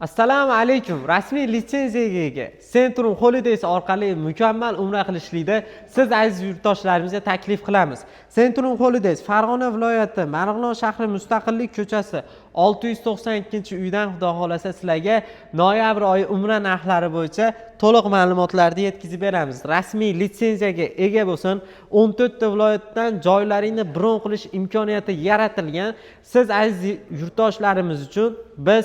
Assalomu alaykum. Rasmiy litsenziyaga ega Centrum Holidays orqali mukammal umra qilishlikda siz, aziz yurtdoshlarimizga taklif qilamiz. Centrum Holidays Farg'ona viloyati, Marg'ilon shahri, Mustaqillik ko'chasi, 692-uydan, xudo xohlasa, sizlarga noyabr oyi umra narxlari bo'yicha to'liq ma'lumotlarni yetkazib beramiz. Rasmiy litsenziyaga ega bo'lsin, 14 ta viloyatdan joylaringni bron qilish imkoniyati yaratilgan. Siz, aziz yurtdoshlarimiz uchun biz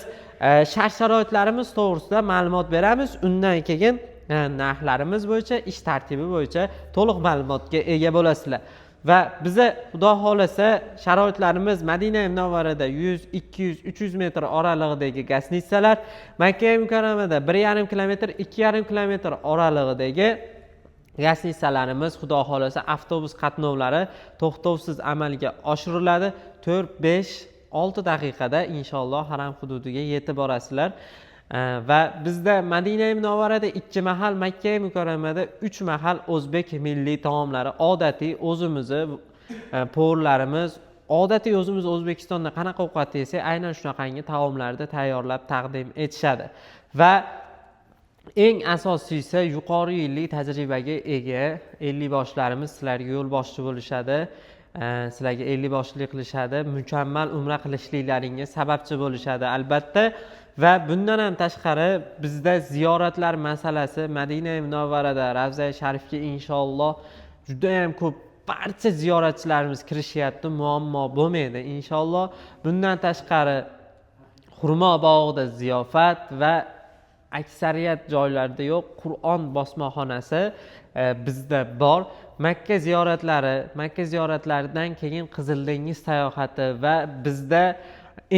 shart sharoitlarimiz to'g'risida ma'lumot beramiz. Undan keyin narxlarimiz bo'yicha, ish tartibi bo'yicha to'liq ma'lumotga ega bo'lasizlar. Va biza, xudo xohlasa, sharoitlarimiz: Madina Munavvarada 100, 200, 300 metr oralig'idagi гостиница lar, Makka Mukarramada 1,5 kilometr, 2,5 kilometr oralig'idagi гостиница larimiz, xudo xohlasa, avtobus qatnovlari to'xtovsiz amalga oshiriladi. 4, 5, 6 daqiqada inshaalloh haram hududiga yetib borasizlar. Va bizda Madina Munavvarada ikki mahal, Makka Mukarramada uch mahal o'zbek milliy taomlari, odatiy o'zimizni повар larimiz, odatiy o'zimiz O'zbekistonda qanaqa ovqat yesak, aynan shunaqangi taomlarni tayyorlab taqdim etishadi. Va eng asosiysi, yuqori yillik tajribaga ega ellikboshlarimiz sizlarga yo'lboshchi bo'lishadi, sizlarga ellikboshchilik qilishadi, mukammal umra qilishliklaringga sababchi bo'lishadi, albatta. Va bundan ham tashqari, bizda ziyoratlar masalasi: Madina Munavvarada Ravzai Sharifga inshaalloh judayam ko'p barcha ziyoratchilarimiz kirishyapti, muammo bo'lmaydi inshaalloh. Bundan tashqari, xurmo bog'ida ziyofat va aksariyat joylarda yo'q Qur'on bosmaxonasi bizda bor. Makka ziyoratlaridan keyin Qizil dengiz sayohati va bizda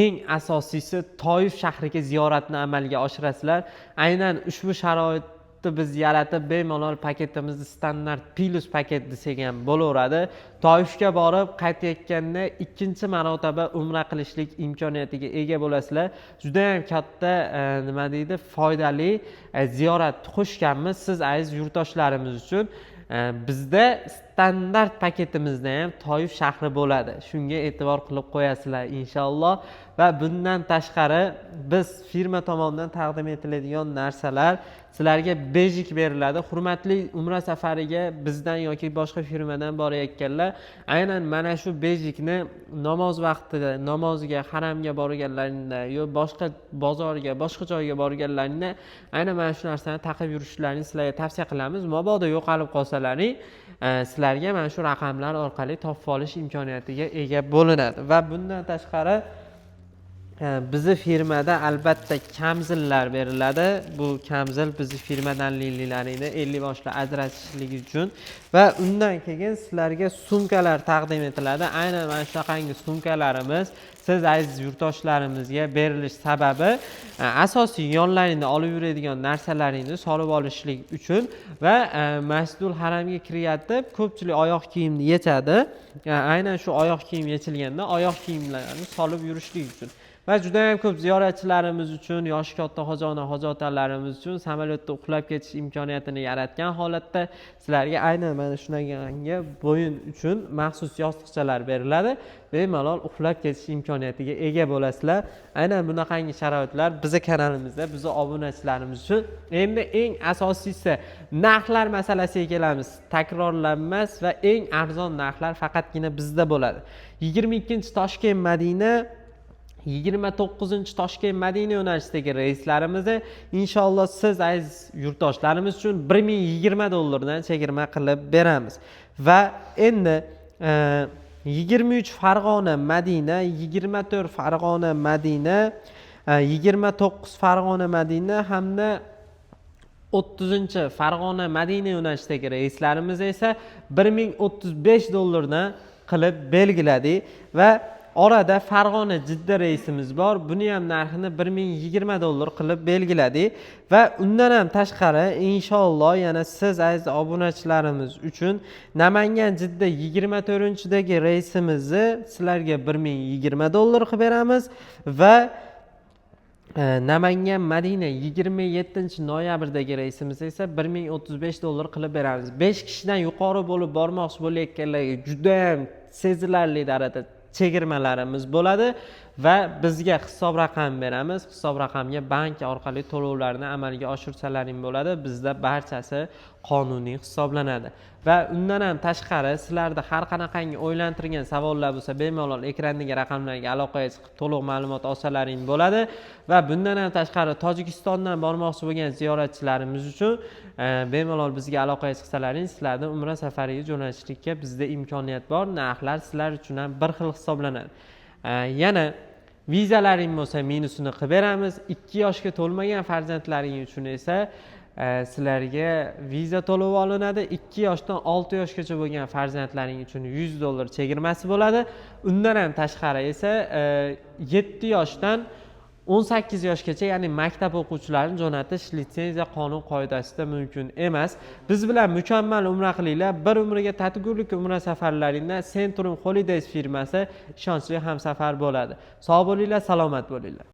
eng asosiysi, Toif shahriga ziyoratni amalga oshirasizlar. Aynan ushbu sharoitni biz yaratib, bemalol paketimizni standart plus paket desak ham bo'laveradi. Toifga borib qaytayotganda ikkinchi marotaba umra qilishlik imkoniyatiga ega bo'lasizlar. Judayam katta nima deydi, foydali ziyorat qo'shganmiz siz, aziz yurtdoshlarimiz uchun. Bizda standart paketimizda ham Toif shahri bo'ladi, shunga e'tibor qilib qo'yasizlar inshaalloh. Va bundan tashqari, biz firma tomonidan taqdim etiladigan narsalar: sizlarga бейджик beriladi. Hurmatli umra safariga bizdan yoki boshqa firmadan borayotganlar aynan mana shu бейджик ni namoz vaqtida namozga haramga borganlarida yo boshqa bozorga, boshqa joyga borganlarida aynan mana shu narsani taqib yurishlarini sizlarga tavsiya qilamiz. Mabodo yo'qolib qolsalaring, sizlarga mana shu raqamlar orqali topib olish imkoniyatiga ega bo'linadi. Va bundan tashqari, bizni firmada albatta kamzillar beriladi. Bu kamzil bizni firmadanliklaringni ellikboshlar ajratishligi uchun. Va undan keyin sizlarga sumkalar taqdim etiladi. Aynan mana shunaqangi sumkalarimiz siz, aziz yurtdoshlarimizga berilish sababi asosiy yonlaringda olib yuradigan narsalaringni solib olishlik uchun. Va Masjidul Haramga kirayotib ko'pchilik oyoq kiyimni yechadi. Aynan shu oyoq kiyim yechilganda oyoq kiyimlarni solib yurishlik uchun. Va judayam ko'p ziyoratchilarimiz uchun, yoshi katta hoji ona, hoji otalarimiz uchun samolyotda uxlab ketish imkoniyatini yaratgan holatda sizlarga aynan mana shunaqangi bo'yin uchun maxsus yostiqchalar beriladi. Bemalol uxlab ketish imkoniyatiga ega bo'lasizlar. Aynan bunaqangi sharoitlar bizni kanalimizda bizni obunachilarimiz uchun. Endi eng asosiysi, narxlar masalasiga kelamiz. Takrorlanmas va eng arzon narxlar faqatgina bizda bo'ladi. 22 Toshkent Madina, 29 Toshkent Madina yo'nalishidagi reyslarimizni inshaalloh siz, aziz yurtdoshlarimiz uchun 1020 dollardan chegirma qilib beramiz. Va endi 23 Farg'ona Madina, 24 Farg'ona Madina, 29 Farg'ona Madina hamda 30 Farg'ona Madina yo'nalishidagi reyslarimiz esa 1035 dollardan qilib belgiladik. Va orada Farg'ona Jidda reysimiz bor, buni ham narxini 1020 dollar qilib belgiladik. Va undan ham tashqari, inshaalloh yana siz, aziz obunachilarimiz uchun Namangan Jidda 24-dagi reysimizni sizlarga 1020 dollar qilib beramiz. Va Namangan Madina 27 noyabrdagi reysimiz esa 1035 dollar qilib beramiz. 5 kishidan yuqori bo'lib bormoqchi bo'layotganlarga judayam sezilarli darajada chegirmalarimiz bo'ladi. Va bizga hisob raqam beramiz. Hisob raqamga bank orqali to'lovlarni amalga oshirsalaring bo'ladi. Bizda barchasi qonuniy hisoblanadi. Va undan ham tashqari, sizlarda har qanaqangi o'ylantirgan savollar bo'lsa, bemalol ekrandagi raqamlarga aloqaga chiqib, to'liq ma'lumot olsalaring bo'ladi. Va bundan ham tashqari, Tojikistondan bormoqchi bo'lgan ziyoratchilarimiz uchun bemalol bizga aloqaga chiqsalaring, sizlarni umra safariga jo'natishlikka bizda imkoniyat bor. Narxlar sizlar uchun ham bir xil hisoblanadi. Yana vizalaring bo'lsa, minusini qilib beramiz. 2 yoshga to'lmagan farzandlaring uchun esa sizlarga viza to'lovi olinadi. 2 yoshdan 6 yoshgacha bo'lgan farzandlaring uchun 100 dollar chegirmasi bo'ladi. Undan ham tashqari esa 7 yoshdan 18 yoshgacha, ya'ni maktab o'quvchilarini jo'natish litsenziya qonun qoidasida mumkin emas. Biz bilan mukammal umra qilinglar. Bir umrga tatigulik umra safarlaringda Centrum Holidays firmasi ishonchli hamsafar bo'ladi. Sog' bo'linglar, salomat bo'linglar.